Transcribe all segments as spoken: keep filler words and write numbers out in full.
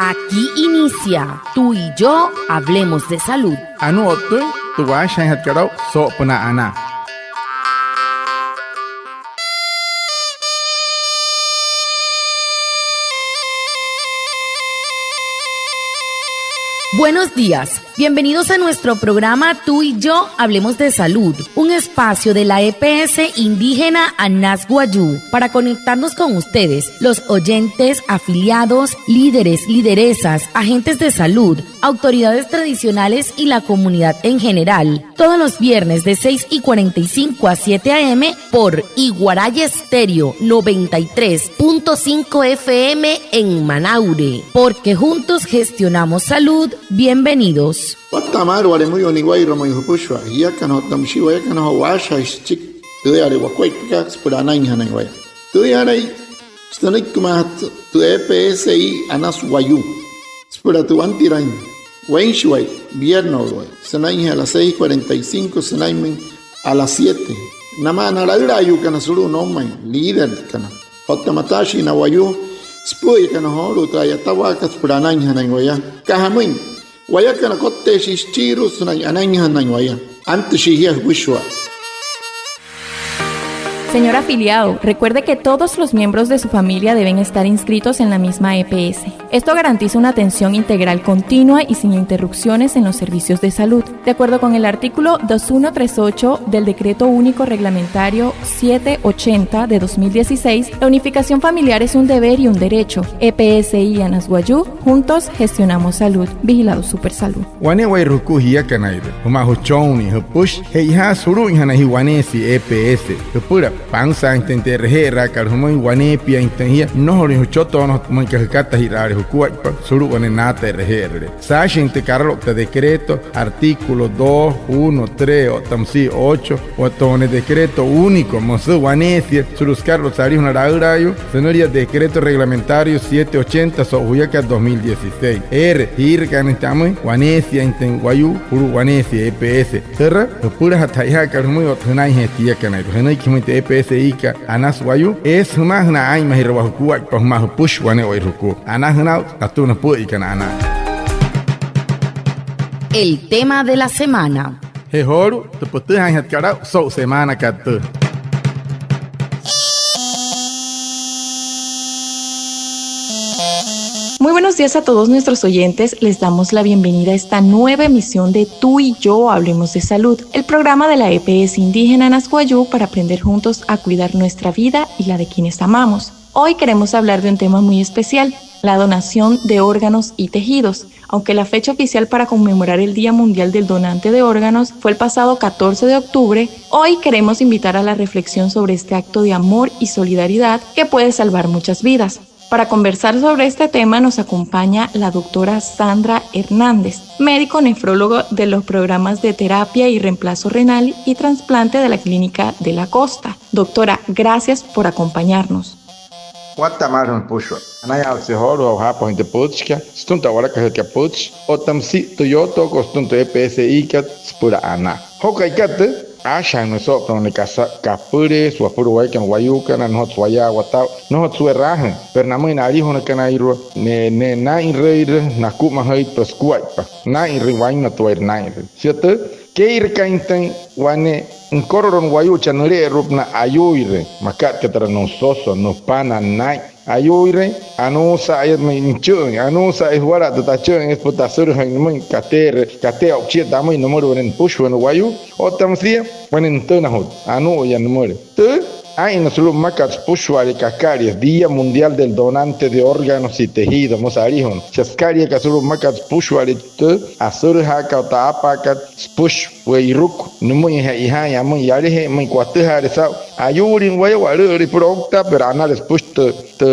Aquí inicia Tú y yo hablemos de salud. Anuu o'ttüin tü waashajaainjatkat aa'u soo'opünaa anaa. Buenos días. Bienvenidos a nuestro programa Tú y yo hablemos de salud, un espacio de la E P S indígena Anas Wayuu para conectarnos con ustedes, los oyentes, afiliados, líderes, lideresas, agentes de salud, autoridades tradicionales y la comunidad en general. Todos los viernes de seis y cuarenta y cinco a siete a. m. por Iguaraya Estéreo noventa y tres punto cinco F M en Manaure. Porque juntos gestionamos salud. Bienvenidos. Watta'a maalü wale müyuu niwairua müin jüpüshua jiakana otta müshii wayakana joo waashajaain süchiki tüüyale wakuaippakat süpüla anainjanain waya. Tüüyalai sünüikimaajatü tü E P S I Anas Wayuu süpüla tü wantiraain weinshiwai, viernes wai, sünainjee a las seis cuarenta y cinco sünainmüin a las siete. Namaa na laülaayuukana sulu'u noumain, líderkana otta mataashii na wayuu süpü'üyakana joolu'u tü a'yatawaakat süpüla anainjanain waya. Aka jamüin, wayakana kotteeshii süchiirua sünain anainjanain waya. Antüshii jia jüpüshua. Señor afiliado, recuerde que todos los miembros de su familia deben estar inscritos en la misma E P S. Esto garantiza una atención integral, continua y sin interrupciones en los servicios de salud. De acuerdo con el artículo dos uno tres ocho del Decreto Único Reglamentario siete ochenta de dos mil dieciséis, la unificación familiar es un deber y un derecho. E P S I Anas Wayuu, juntos gestionamos salud. Vigilado Supersalud. Wane'ewai jukua jiakanairua jümaa jüchonnii, jüpüshi, che'ojaasü sulu'uinjanain jia waneesia E P S. Jüpüla pansaainjatüin tü e'reje'eraakat jümüin, waneepiainjatüin jia, nnojolüin jüchotoonüin müin aka jükatajiraale jukuaippa sulu'u wane naata e'reje'erüle. Saashin tü karaloukta decreto, artículo dos, uno, tres otta müsia ocho, otta wane decreto único, müsü waneesia sulu'u sükaraloukta salijuna laülaayuu, sünülia decreto reglamentario siete ochenta so'u juyakat dos mil dieciséis. Eere jiirakaainjatüin tamüin waneesiainjatüin wayuu sulu'u waneesia E P S. Jüra jüpülajatü che'ojaakat jümüin otta jünainjee tiakanairua. Jünüiki jümüin tü E P S I kat Anas Wayuu, eesü jümaa sünain aa'inmajirawaa jukuaippa jümaa jüpüshi wane'ewai jukua. Anajünaa'ut natüma napü'üyakana anaa. El tema de la semana. Je joolu'u tü pütüjaainjatkat aa'u so'u semaanakat tüü. Muy buenos días a todos nuestros oyentes. Les damos la bienvenida a esta nueva emisión de Tú y yo hablemos de salud, el programa de la E P S indígena Anas Wayuu para aprender juntos a cuidar nuestra vida y la de quienes amamos. Hoy queremos hablar de un tema muy especial, la donación de órganos y tejidos. Aunque la fecha oficial para conmemorar el Día Mundial del Donante de Órganos fue el pasado catorce de octubre, hoy queremos invitar a la reflexión sobre este acto de amor y solidaridad que puede salvar muchas vidas. Para conversar sobre este tema nos acompaña la doctora Sandra Hernández, médico nefrólogo de los programas de terapia y reemplazo renal y trasplante de la Clínica de la Costa. Doctora, gracias por acompañarnos. Watta'a maalü jüpüshua. Anayaawatse joolu'u jaapajüin tü pütchikat sütüma tü a'walakajeekat pütchi otta müsia tü yootookot sütüma tü E P S I kat süpüla anaa. Joo ka'ikat tüü, aashajaain soo'opünaa wane kasa kapüleesü wapüla wayakana wayuukana, nnojotsü wayaawata aa'u, nnojotsü we'raajüin, pero namüin na alijunakanairua, ne, ne naa'inrüirü, nakumajüitpa sukuaippa, naa'inrüin wainmatuairü naa'inrüin. Shia tüü, kee'irakaainjatüin wane nükorolo nu'wayuu chaa nüle'eru'upünaa ayuuirüin, makat aka türa nüsoso, nüpana, naa'in ayuuirüin, anuusa'aya müin nüchü'üin, anuusa'aya juwala tü tachü'üin süpüla tasürüjüin nümüin kateerü, kateein o'u chia tamüin nümülü wane nüpüshua nu'wayuu otta müsia wane nütünajut, anu'uya nümülü. Tüü, aa'inna sulu'u mmakat süpüshua'ale kakalia Día Mundial del Donante de Órganos y Tejidos müsü alijuna. Shia sükaliakat sulu'u mmakat süpüshua'ale tü asürüjaakat otta aapaakat süpüshi we'iruku nümüin, che'ojaain amüin yalajee müin, watüjaale saa'u ayuulin waya, walü'ülüin süpüla ouktaa, pero anale süpüshi tü, tü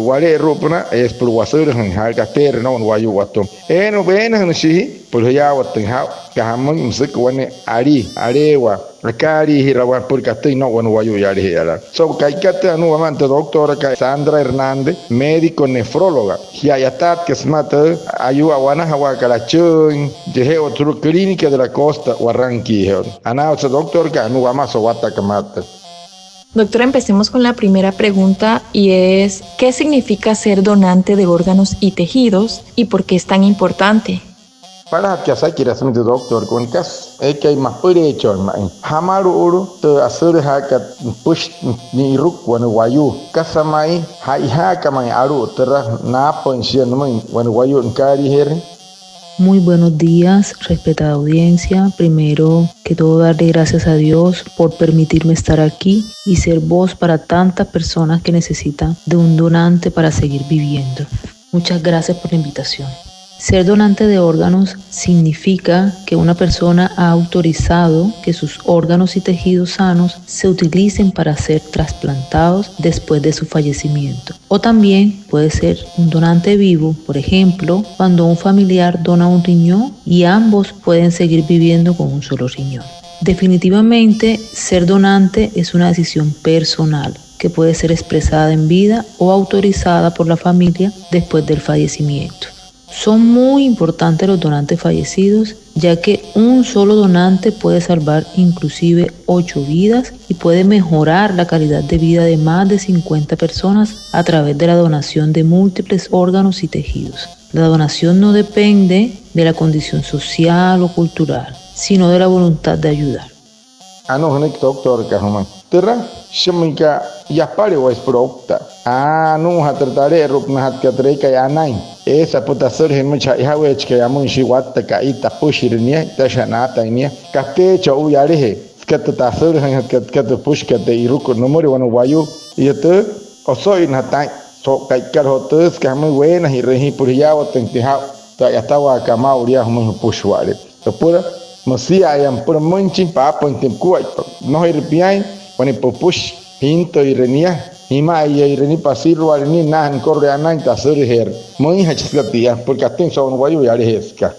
wale'eru'upünaa eesü süpüla wasürüjüin jaa'u kateerü no'u nu'wayuu watüma. Eena, weenajünüshii süpüla jiyaawatüin jaa'u, aka jamüin, müsü aka wane alii, aleewaa, akaaliijirawaa süpüla katüin no'u wane wayuu yalajee yala. So'u ka'ikat tüü, anuu wamaa tü doctorakat Sandra Hernández, médico nefróloga. Jia a'yataatkat sümaa tü ayuu a'wanajawaakat achü'üin, cheje'ewat sulu'u Clínica de la Costa, Barranquillajee. Anayaawatse doctorakat, anuu wamaa so'u watta'akat maa'ulu. Doctora, empecemos con la primera pregunta y es, ¿qué significa ser donante de órganos y tejidos y por qué es tan importante? Palajatka asakiraa sümüin tü doctorkana, kasa eekai mapüleechoin ma'i jamalu'ulu tü asülajaakat nüpüshi ni'iruku wane wayuu, kasa ma'i ja'ijaaka ma'i alu'u türa naapüin shia nümüin wane wayuu nükaaliijeerüin. Muy buenos días, respetada audiencia. Primero que todo, darle gracias a Dios por permitirme estar aquí y ser voz para tantas personas que necesitan de un donante para seguir viviendo. Muchas gracias por la invitación. Ser donante de órganos significa que una persona ha autorizado que sus órganos y tejidos sanos se utilicen para ser trasplantados después de su fallecimiento. O también puede ser un donante vivo, por ejemplo, cuando un familiar dona un riñón y ambos pueden seguir viviendo con un solo riñón. Definitivamente, ser donante es una decisión personal que puede ser expresada en vida o autorizada por la familia después del fallecimiento. Son muy importantes los donantes fallecidos, ya que un solo donante puede salvar inclusive ocho vidas y puede mejorar la calidad de vida de más de cincuenta personas a través de la donación de múltiples órganos y tejidos. La donación no depende de la condición social o cultural, sino de la voluntad de ayudar. Anuu jünüiki doctorka jümüin: Türa, shia müinka yapale waya süpüla ouktaa. Aa, anuujatü türa tale'eru'upünajatkat tü eekai anain. Eesü apüla tü asülajüin müin chi ja'ijaweechikai amüin shia watta ka'i tapüshire nia, tasha naatain nia. Kateechi o'u yalajee süka tü asülajüinjatkat, süka tü püshikat tü iruku nümüle wane wayuu. Jia tü oso'inajatü aa'in so'u ka'ikat joo tü, süka jamüin weenajirüin jia süpüla jiyaawatüinjatüin jaa'u tü a'yatawaakat maa'ulu yaa jümüin jüpüshua'ale. Süpüla müsia'aya, süpüla müinjachin paapüinjatüin pukuaippa. Nnojoire piain wane püpüshi jintüire nia, jima'aiyaire nia, pasirua'ale nia, nnaajünüin nükoroloi anain tü asülajeerü. Müinjachi süka tia, porque atüjüin so'u wayuu yalajee süka.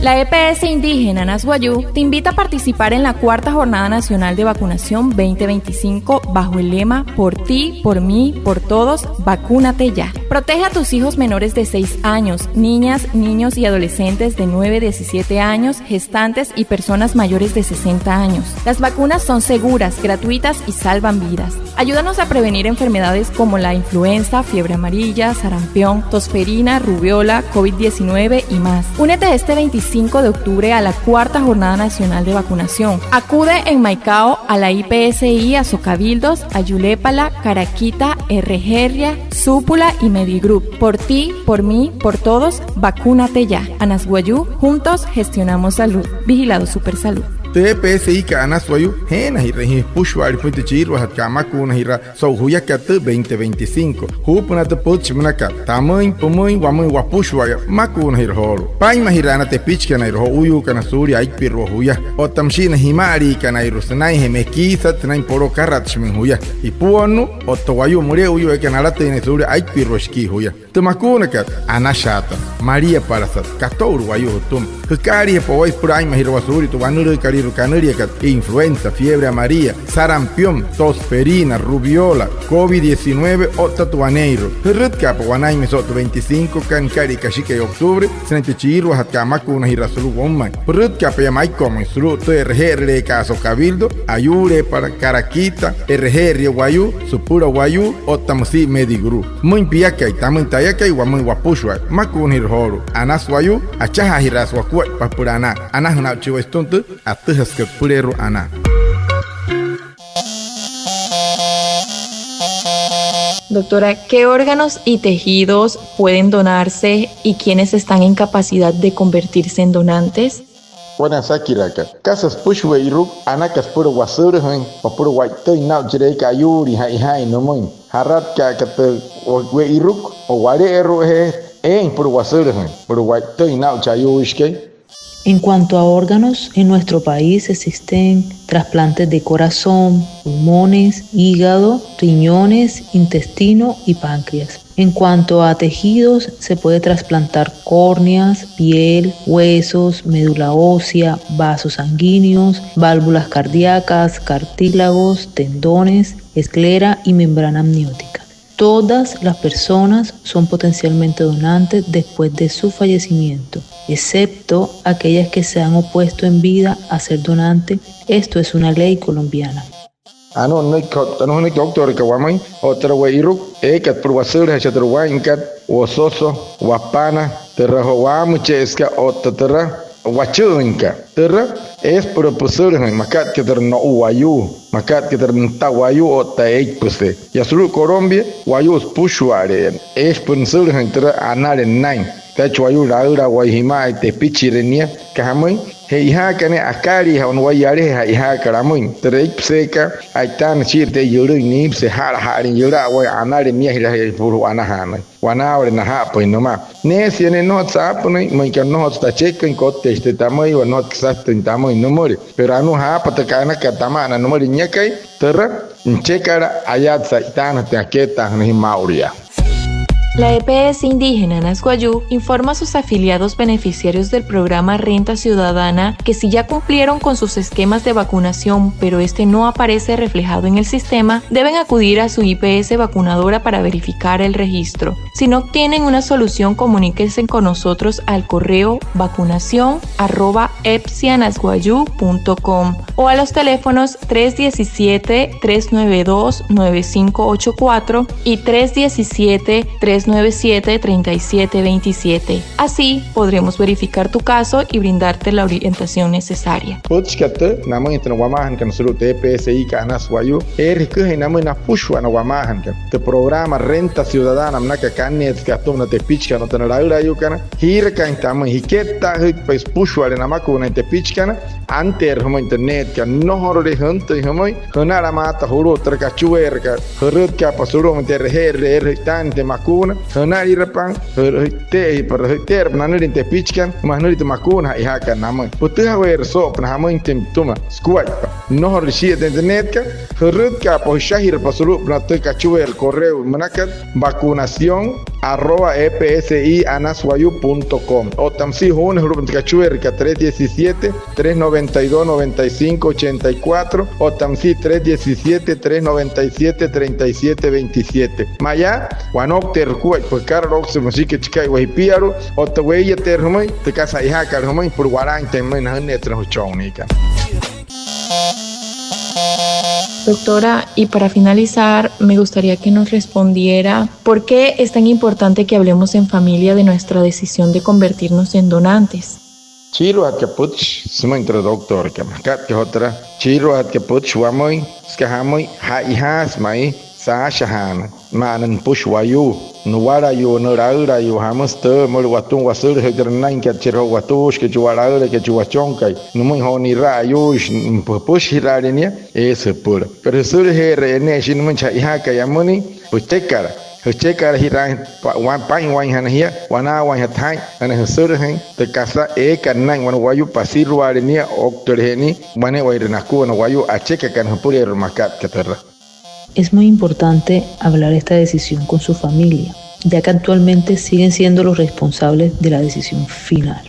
La E P S indígena Anas Wayuu te invita a participar en la cuarta Jornada Nacional de Vacunación veinte veinticinco bajo el lema: Por ti, por mí, por todos, vacúnate ya. Protege a tus hijos menores de seis años, niñas, niños y adolescentes de nueve a diecisiete años, gestantes y personas mayores de sesenta años. Las vacunas son seguras, gratuitas y salvan vidas. Ayúdanos a prevenir enfermedades como la influenza, fiebre amarilla, sarampión, tosferina, rubeola, covid diecinueve y más. Únete este veinticinco de octubre a la cuarta Jornada Nacional de Vacunación. Acude en Maicao a la I P S I Asocabildos, Ayuuleepala, Karaquita, Erejeeria, Supula y Medigroup. Por ti, por mí, por todos, vacúnate ya. Anas Wayuu, juntos gestionamos salud. Vigilado Supersalud. Tü E P S I kat Anas Wayuu, jeenajirüin jia jüpüshua'ale jümüin tü chiiruajatkat amakuunajiraa so'u juyakat tü veinte veinticinco. Juupünaa tü pütchi münakat: Tamüin, pümüin, wamüin wapüshua'aya, mmakuunajira joolu'u. Paa'inmajira na tepichikanairua jo'uyuukana suulia aipirua juya, otta müshii na jima'aliikanairua sünainjee mekiisat, sünain poloo akaratshimüin juya. Ipuonnuu otta wayuu müle'uyuu eekana alatüin naya suulia aipirua shikii juya. Tü makuunakat, anashaata, maliapalasat, kato'ulu wayuu jütüma. Jükaaliijapa waya süpüla aa'inmajirawaa suulia tü wanülüükalüirua kanüliakat: influenza, fiebre amarilla, sarampión, tosferina, rubeola, covid diecinueve otta tü waneeirua. Jürütkaapa wanainmüin so'u tü veinticinco kat nükalia kashikai octubre sünain tü chiiruajatkat amakuunajiraa sulu'u woumain. Pürütkaapa yaa Maiko'umüin sulu'u tü e'reje'erüleekat Asocabildo, Ayuuleepala, Karaquita, Erejeeria Wayuu, Supula Wayuu otta müsia Medigroup. Müin piakai, tamüin tayakai, wamüin wapüshua, mmakuunajira joolu'u. Anas Wayuu, achajaajiraasü wakuaippa süpüla anaa. Anajüna aa'uchi waya sütüma tü atüjasükat süpüleerua anaa. Doctora, ¿qué órganos y tejidos pueden donarse y quiénes están en capacidad de convertirse en donantes? Wane asakiraaka: ¿Kasa süpüshi we'iruku anaka süpüla wasülajüin o süpüla wa'itüin naa'u chi eekai ayuulin ja'ijaain nümüin? ¿Jaratka'a aka tü we-, we'iruku o wale'eru'ujee eein süpüla wasülajüin, süpüla wa'itüin naa'u chi ayuuishikai? En cuanto a órganos, en nuestro país existen trasplantes de corazón, pulmones, hígado, riñones, intestino y páncreas. En cuanto a tejidos, se puede trasplantar córneas, piel, huesos, médula ósea, vasos sanguíneos, válvulas cardíacas, cartílagos, tendones, esclera y membrana amniótica. Todas las personas son potencialmente donantes después de su fallecimiento, excepto aquellas que se han opuesto en vida a ser donante. Esto es una ley colombiana. Anuu nünüiki, anuu nünüiki doctorkat wamüin, otta türa we'iruku eekat süpüla wasülajüin shia türa waa'inkat, wososo, wapana, türa joo waamüche'esükat otta türa wachü'üinkat. Türa eesü süpüla püsülajüin, makat aka türa no'u wayuu, makat aka türa nüta wayuu otta eeipüse. Yaa sulu'u Colombia, wayuu süpüshua'ale'eya, eesü süpüla nüsülajüin türa anale nünain. Tachi wayuu laülawai jima'ai tepichire nia, süka jamüin, che'ojaaka ne'e akaaliijaa wane wayuu yalajee che'ojaakat amüin. Türa eeipüseekat, a'itaanüsü shii'iree tü yülüin niipüse, ja'laja'alüin yüla'awaain anale niajirajee süpüla anajaanüin. Wanaawale naja'apüin nümaa. Neesia ne'e nnojotsü aapünüin, müin aka nnojotsü tacheküin, kotteechi taya tamüiwa, nnojotsü kasatüin tamüin nümüle. Pero anuu jaapa tü kanakat tama'ana nümüle niakai, türa nüchekala ayatsü a'itaanajatüin akeetaajünüin jia maa'ulu yaa. La E P S indígena Anas Wayuu informa a sus afiliados beneficiarios del programa Renta Ciudadana que si ya cumplieron con sus esquemas de vacunación, pero este no aparece reflejado en el sistema, deben acudir a su I P S vacunadora para verificar el registro. Si no obtienen una solución, comuníquense con nosotros al correo vacunación arroba epsianaswayuu punto com o a los teléfonos tres diecisiete, tres nueve dos, nueve cinco ocho cuatro y tres diecisiete, tres nueve siete, treinta y siete veintisiete. Así podremos verificar tu caso y brindarte la orientación necesaria. Pütchikat tüü namüinjatü na wamaajanakana sulu'u tü E P S I kat Anas Wayuu, eere jüküjüin namüin napüshua na wamaajanakana. Tü programa Renta Ciudadana münaka kanneetsekat atüma na tepichikana otta na laülaayuukana, jiirakaainjatü amüin, jiketta'ajüitpa süpüshua'ale namakuuna na tepichikana, anteerü jümüin tü neetkat, nnojorule jüntüin jümüin, jünalamaata julu'u türa kachueerakat, jürütkaapa sulu'umüin tü e'reje'erüle eere jü'itaanüin tü makuuna, jünalirapa, jü-, jü'ite'erapa, jü'ite'erapa nanülia na tepichikana, sümaa jünülia tü makuuna che'ojaakat namüin. Pütüjaweerü soo'opünaa jamüinjatüin pütüma sukuaippa. Nnojorule shii'iyatüin tü neetkat, jürütkaapa, jüshajirapa sulu'upünaa tü kachueera correo münakat, vacunación arroba epsianaswayuu punto com. Otta müsia juune julu'upünaa tü kachueerakat tres diecisiete, tres noventa y dos, noventa y cinco, ochenta y cuatro, otta müsia tres diecisiete, tres noventa y siete, treinta y siete veintisiete. Mayaa, wanoukteerü jukuaippa jükaraloukse müshiki chikai waya jipialu'u, otta wee'iyateerü jümüin tü kasa che'ojaakat jümüin süpüla walaainjatüin jümüin na jünneetse na jüchonniikana. Doctora, y para finalizar, me gustaría que nos respondiera, ¿por qué es tan importante que hablemos en familia de nuestra decisión de convertirnos en donantes? Chiiruajatkat pütchi sümüin türa doctorkat, makat aka joo türa, chiiruajatkat pütchi wamüin, süka jamüin, che'ojaasü ma'i saashajaanüin. Ma'ana nüpüshi wayuu, nuwalayuu, nülaülayuu, jamüsü tüü, müleka watüma wasülajüin türa nünainkat, che'ojee watuushikai, chi walaülakai, chi wachonkai, nümüin joo ni'raa ayuuishi, nüpüshijiraale nia, eesü jüpüla. Pero jüsülaje'ere'eya ne'e shia nümüin chi che'ojaakai amünüin, püchekala, jüchekalajiraainjatü paa'inwainjana jia, wanaawainjatü jaa'in, sünain jüsülajüin tü kasa eekat naa'in wane wayuu pasiruaale nia, ouktüleje'e nia wane'ewai nakua na wayuu achekakana jüpüleerua makat aka türa. Es muy importante hablar esta decisión con su familia, ya que actualmente siguen siendo los responsables de la decisión final,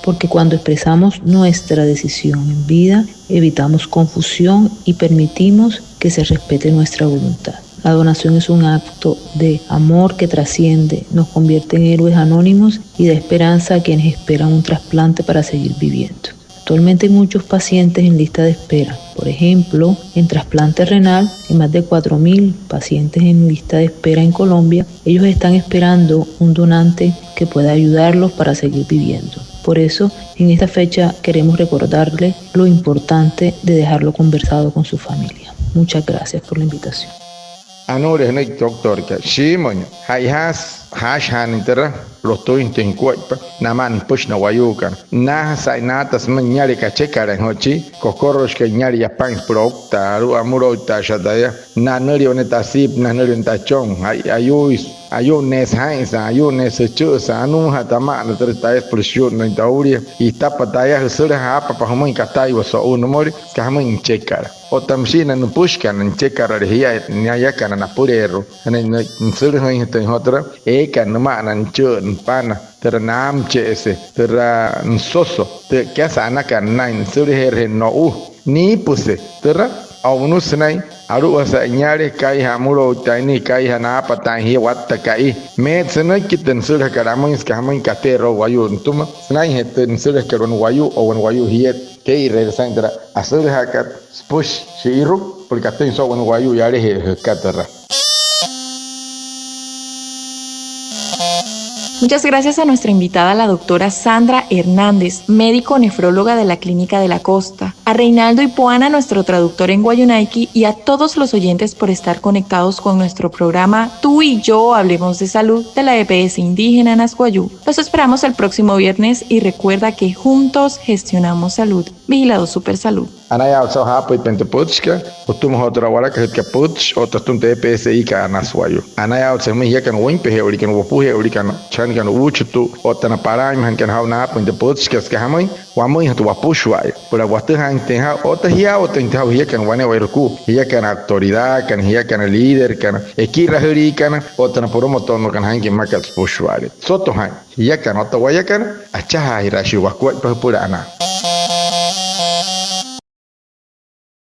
porque cuando expresamos nuestra decisión en vida, evitamos confusión y permitimos que se respete nuestra voluntad. La donación es un acto de amor que trasciende, nos convierte en héroes anónimos y da esperanza a quienes esperan un trasplante para seguir viviendo. Actualmente hay muchos pacientes en lista de espera. Por ejemplo, en trasplante renal hay más de cuatro mil pacientes en lista de espera en Colombia. Ellos están esperando un donante que pueda ayudarlos para seguir viviendo. Por eso, en esta fecha queremos recordarles lo importante de dejarlo conversado con su familia. Muchas gracias por la invitación. Anuule jünüiki doctorkat, shiimüin, che'ojaasü jaashajaanüin türa, lotüinjatüin jukuaippa namaa nüpüshi na wayuukana. Nnaajasa saa'in naata sümüin niale kachekalain joo chi kokoroshikai, niale yapain süpüla ouktaa, alu'u amülouktaashi taya, nanülia wane tasiipünaa, nanülia wane tachon, ay-, ayuuis-, ayu'nneesü jaa'insa'a, ayu'nneesü jüchü'üsa'a, anuuja'a tama'ana türa taya süpüla shiyu'nnüin toulia, jitapa taya, jüsülaja, aapapa jümüin kataiwa so'u nümüle, süka jamüin nüchekala. Otta müshii na nüpüshikana nüchekalale jia, nayakana napüleerua, sünain nüsülajüinjatüin joo türa eekat nüma'ana nüchü'ü, nüpana, türa naamüche'ese, türa nüsoso, tü kasa anakat nünain, nüsülaje'erüje no'u, niipüse, türa O'unüsü sünain alu'ujasa niale, kaa'ijaa amülouitaain nia, kaa'ijaa naapataain jia watta ka'i. Meerü sünüiki tü nüsülajakat amüin, süka jamüin, kateerü o'u wayuu nütüma. Sünainjee tü nüsülajakat wane wayuu o wane wayuu jiet kee'ireere saa'in türa asülajaakat süpüshi shi'iruku, süpüla katüin so'u wane wayuu yalajee jükatüra. Muchas gracias a nuestra invitada, la doctora Sandra Hernández, médico nefróloga de la Clínica de la Costa, a Reinaldo Ipuana, nuestro traductor en wayuunaiki, y a todos los oyentes por estar conectados con nuestro programa Tú y yo hablemos de salud de la E P S indígena Anas Wayuu. Los esperamos el próximo viernes y recuerda que juntos gestionamos salud. Vigilado Supersalud. Anayaawatse jaapüitpain tü pütchikat jütüma joo türa a'walakajütkat pütchi otta jütüma tü E P S I kat Anas Wayuu. Anayaawatse jümüin jiakana wüinpeje'ewaliikana, wopuje'ewaliikana, chajanakana uuchutu'u otta na palaainmajanakana jaa'u naapüin tü pütchikat, süka jamüin, wamüinjatü wapüshua'aya süpüla watüjaainjatüin jaa'u otta jiyaawatüinjatüin jaa'u jiakana wane'ewai jukua, jiakana autoridadkana, jiakana líderkana, ekirajüliikana otta na promotorkana sainküin mmakat süpüshua'ale. Soto jaa'in jiakana otta wayakana achajaajiraashii wakuaippa jüpüla anaa.